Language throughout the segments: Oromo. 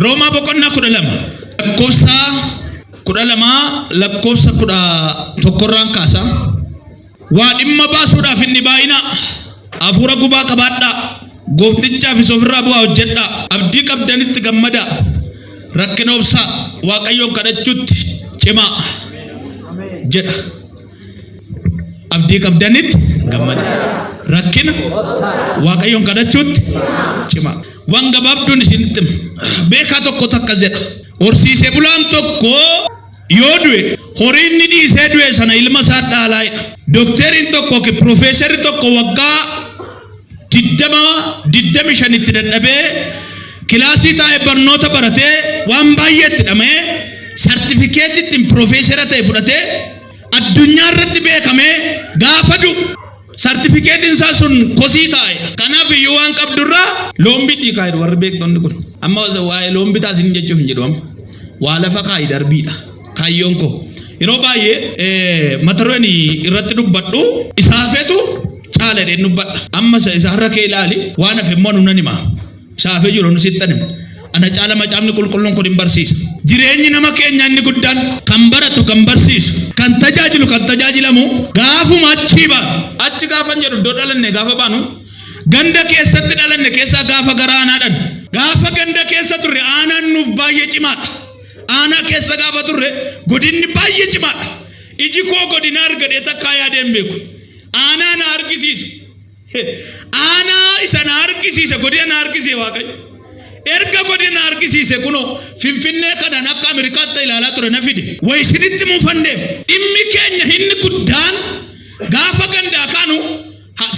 Roomaa boqonnaa 12 lakkoofsa 12 lakkoofsa 11 irraan kaasa. Waa dhimma baasuudhaaf hin dhibaa'inaa. Hafuura gubaa qabaadhaa. Gooftichaafis ofirraa bu'aa hojjedhaa. Abdii qabdanitti gammadaa. Rakkina obsaa. Waaqayyoon kadhachuutti cimaa jedha. Abdii qabdanitti gammadaa. Rakkina Waaqayyoon kadhachuutti cimaa. Waan gabaabduun isinitti hima. Beekaa tokkotu akkas jedha. Horsiisee bulaan tokko yoo du'e horii inni dhiisee du'e sana ilma isaa dhaalaa jedha. Dokteeriin tokko yookiin piroofeesarri tokko waggaa 20, 25 itti dadhabee kilaasii taa'ee barnoota baratee waan baay'ee itti dhama'ee sartifikeetii ittiin piroofeesara ta'e fudhatee addunyaa irratti beekamee gaafa du'u sartifikeetiin isaa sun kosii taa'e. Kanaaf iyyuu waan qabdurraa loon bitii kaa'i warri beektonni kun. Amma waa'ee loon bitaa isin jechuuf hin jedhu amma. Waa lafa kaa'i darbiidha. Kaayyoon koo. Yeroo baay'ee mata dureen irratti dubbadhu isa hafetu caala jedheen dubbadha. Amma isa har'a kee ilaali waan hafe immoo nu nan hima. Isa hafee jiru nu sittan hima. Ana caala macaafni qulqulluun kun hin barsiisa. Jireenyi nama keenyaa inni guddaan kan baratu kan barsiisu kan tajaajilu kan tajaajilamu gaafuma achii baanu. Achi gaafan jedhu iddoo dhalanne gaafa baanu ganda keessatti dhalanne keessaa gaafa gara aanaa dhanne. Gaafa ganda keessa turre aanaan nuuf baay'ee cimaadha. Aanaa keessa gaafa turre godinni baay'ee cimaadha. Iji koo godina argadhee takkaa yaadee hin beeku. Aanaa na argisiise. Aanaa isa na argisiise godina na argisiise Waaqayyo. Erga godina na argisiise kunoo Finfinnee kanaan akka Ameerikaatti ilaalaa ture na fide. Wayi isinitti muufan deema. Dhimmi keenya inni guddaan gaafa gandaa kaanu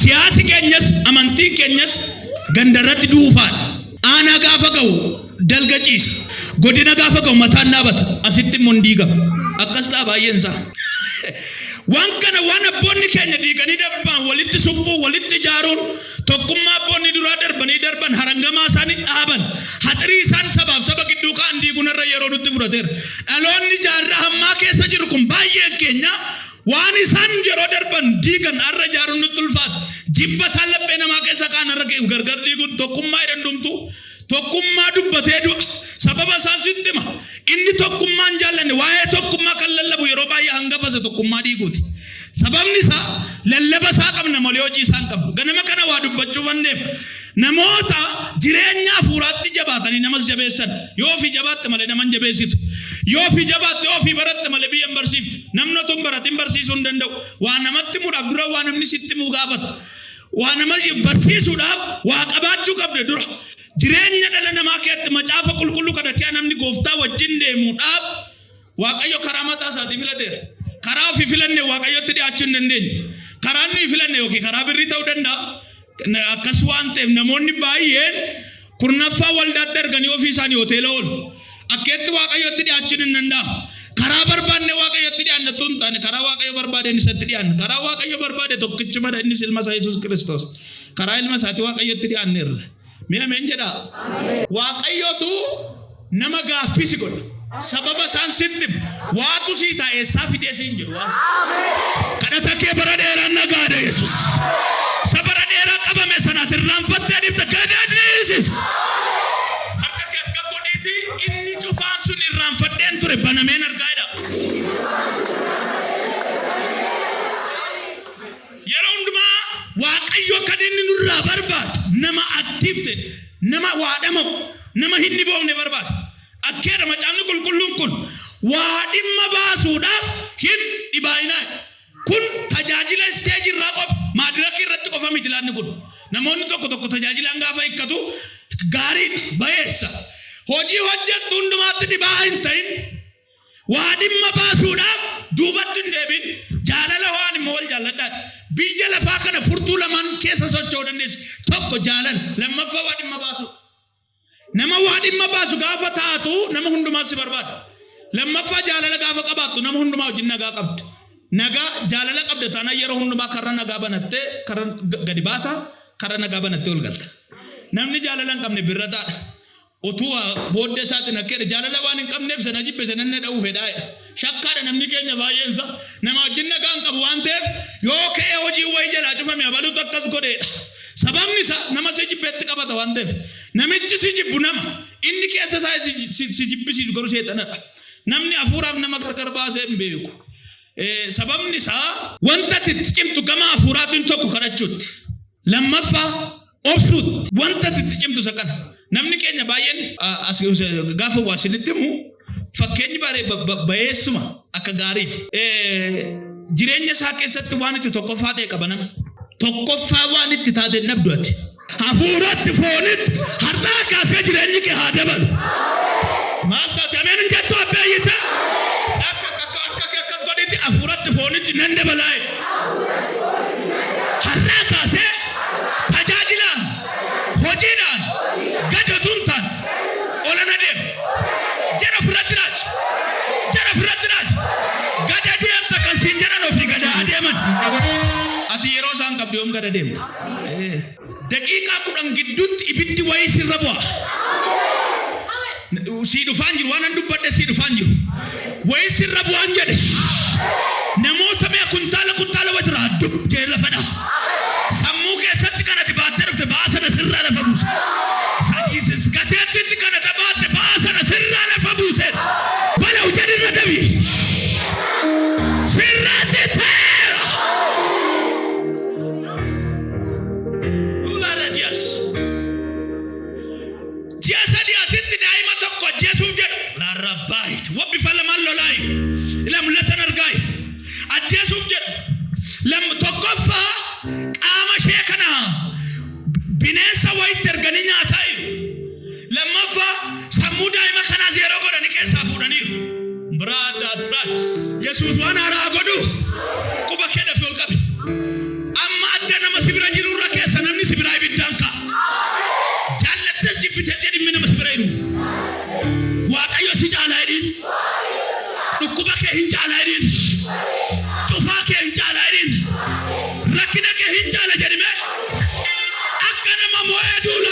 siyaasi keenyas amantiin keenyas ganda irratti duufaadha. Aanaa gaafa ga'u dalga ciisa. Godina gaafa ga'u mataan dhaabata. Asitti immoo hin diigama. Akkas ta'a baay'een isaa. Waan kana waan abboonni keenya diiganii darban walitti suphuu, walitti ijaaruun tokkummaa abboonni duraa darbanii darban harangamaa isaanii dhaaban haxirii isaan sabaaf saba gidduu kaa'an diiguun har'a yeroo nutti fudhateera. Dhaloonni jaarraa hammaa keessa jiru kun baay'een keenya Waan isaan yeroo darban diigan har'a ijaaruun nutti ulfaata. Jibba isaan laphee namaa keessa kaa'an har'a gargar diiguun tokkummaa jedhan hundumtuu tokkummaa dubbatee du'a. Sababa isaan sitti hima. Inni tokkummaa hin jaallanne waa'ee tokkummaa kan lallabu yeroo baay'ee hangafa isa tokkummaa diiguuti. Sababni isaa lallaba isaa qabna malee hojii isaa hin qabnu. Ganama kana waa dubbachuufan deema. Namoota jireenya hafuuraatti jabaatanii namas jabeessan. Yoo ofii jabaatte malee nama hin jabeessitu. Yoo ofii jabaatte yoo ofii baratte malee biyya hin barsiiftu. Namni otoo hin baratin barsiisuu hin danda'u. Waa namatti himuudhaaf dura waa namni sitti himuu gaafata. Waa nama barsiisuudhaaf waa qabaachuu qabda dura. Jireenya dhala namaa keessatti macaafa qulqulluu kana keessa namni gooftaa wajjin deemuudhaaf Waaqayyo karaa mataa isaatii filateera. Karaa ofii filanne Waaqayyotti dhiyaachuu hin dandeenyu. Karaan nuyi filanne yookiin karaa birrii ta'uu danda'a. Akkas waan ta'eef namoonni baay'een kurnaffaa waldaatti arganii ofii isaanii hoteela oolu. Akkeetti Waaqayyotti dhiyaachuun hin danda'amu. Karaa barbaanne Waaqayyotti dhiyaanna utuu hin taane karaa Waaqayyo barbaadeen isatti dhiyaanna. Karaa Waaqayyo barbaade tokkichumadha innis ilma isaa Yesuus Kiristoos. Karaa ilma isaatii Waaqayyotti dhiyaanneerra. Mee ameen jedhaa. Waaqayyotu nama gaaffii si godha. Sababa isaan sitti himu. Waatu sii ta'a eessaa fidee siin jedhu waan sana. Kadhata kee bara dheeraa nagaadha Yesus. Isa bara dheeraa qabame sanaati irraanfattee dhiifte gad dhiisis. Harka kee akka godhiiti inni cufaan sun irraanfadheen ture banameen argaa jedha. Yeroo hundumaa Waaqayyo kan inni nurraa barbaadu nama active ta'e, nama waa dhama'u, nama hin dhiboofne barbaada. Akkeedha macaafni qulqulluun kun waa dhimma baasuudhaaf hin dhibaa'inaa jedha. Kun tajaajila isteejii irraa qofa, maadirakii irratti qofa miti laanni kun. Namoonni tokko tokko tajaajilaan gaafa hiikkatu gaariidha, bayeessa. Hojii hojjettu hundumaatti dhibaa'aa hin ta'in. Waa dhimma baasuudhaaf duubatti hin deebi'in. Jaalala ho'aan immoo wal jaalladhaa. Biyya lafaa kana furtuu lamaan keessa socho'uu dandeessi. Tokko jaalala, lammaffaa waa dhimma baasuudha. Nama waa dhimma baasu gaafa taatu nama hundumaa si barbaada. Lammaffaa jaalala gaafa qabaattu nama hundumaa wajjin nagaa qabda. Nagaa jaalala qabda taanaan yeroo hundumaa karra nagaa banattee karra gadi baata, karra nagaa banattee ol galta. Namni jaalala hin qabne birrataadha. Utuu waa booddee isaatiin akka jedhe jaalala waan hin qabneef sana jibbe sana na dha'uu fedhaa jedha. Shakkaadha namni keenya baay'een isaa. Nama wajjin nagaa hin qabu waan ta'eef yoo ka'ee hojiin wayii jalaa cufame abalutu akkas godheedha. Sababni isaa nama si jibbeetti qabata waan ta'eef. Namichi si jibbu nama. Inni keessa isaa si jibbisiisu garuu seexanadha. Namni hafuuraaf nama gargar baasee hin beeku. Sababni isaa wanta ati itti cimtu gama hafuuraatiin tokko kadhachuutti. Lammaffaa obsuutti. Wanta ati itti cimtu isa kana. Namni keenya baay'een as gaafa waa isinitti himu fakkeenyi bayeessuma akka gaariiti. Jireenya isaa keessatti waan itti tokkoffaa ta'e qaba namni. Tokkoffaa waan itti taate hin dhabdu ati. Hafuuratti foonitti har'aa kaasee jireenyi kee haa dabalu. Maal taate ameen hin jettu abbeeyyite? Akka akka harka kee akkas godhitti hafuuratti foonitti nan dabalaa. Har'aa kaasee tajaajilaan hojiidhaan gad otuu hin taane olan adeema. Jara ofirratti raaji. Jara ofirratti raaji. Gad adeemta kan siin jedhan ofii gad adeeman. Ati yeroo isaan qabdu yoom gad adeemta? Daqiiqaa 10 gidduutti ibiddi wayii sirra bu'a. Sii dhufaan jiru waan an dubbadhe sii dhufaan jiru. Wayii sirra bu'aan jedhe. Namoota mi'a kuntaala kuntaala wayii irraa dub jedhee lafa dha'a. Sammuu keessatti kan ati baattee dhufte ba'aa sana sirraa lafa buusa. Gateettiitti kan ati baatte ba'aa sana sirraa lafa buuseera. Balaw jedhi irra deebi'i. Sirratti ta'eera. Dhugaarra ji'as. Ji'a 3 asitti daa'ima tokko ajjeesuuf jedhu. Laarrabbaayit. Wa bifa lamaan lolaayi. Ila mul'atan argaayi. Ajjeesuuf jedhu. Lam tokkoffaa qaama ishee kana bineensa wayitti erganii nyaataa jiru. Lammaffaa sammuu daa'ima kanaa zeeroo godhanii keessaa fuudhaniiru. Biraaddaa Yesuus waan haaraa godhu quba kee dafii ol qabi. Amma adda nama si bira jiru irra keessa namni si biraa ibiddaan ka'a. Jaallattes jibbites jedhimmi nama si bira jiru. Waaqayyo si caalaa jedhiin. Dhukkuba kee hin caalaa jedhiin. Cufaa kee hin caalaa jedhiin. Rakkina kee hin caala jedhime. Akka nama mo'ee duulaa.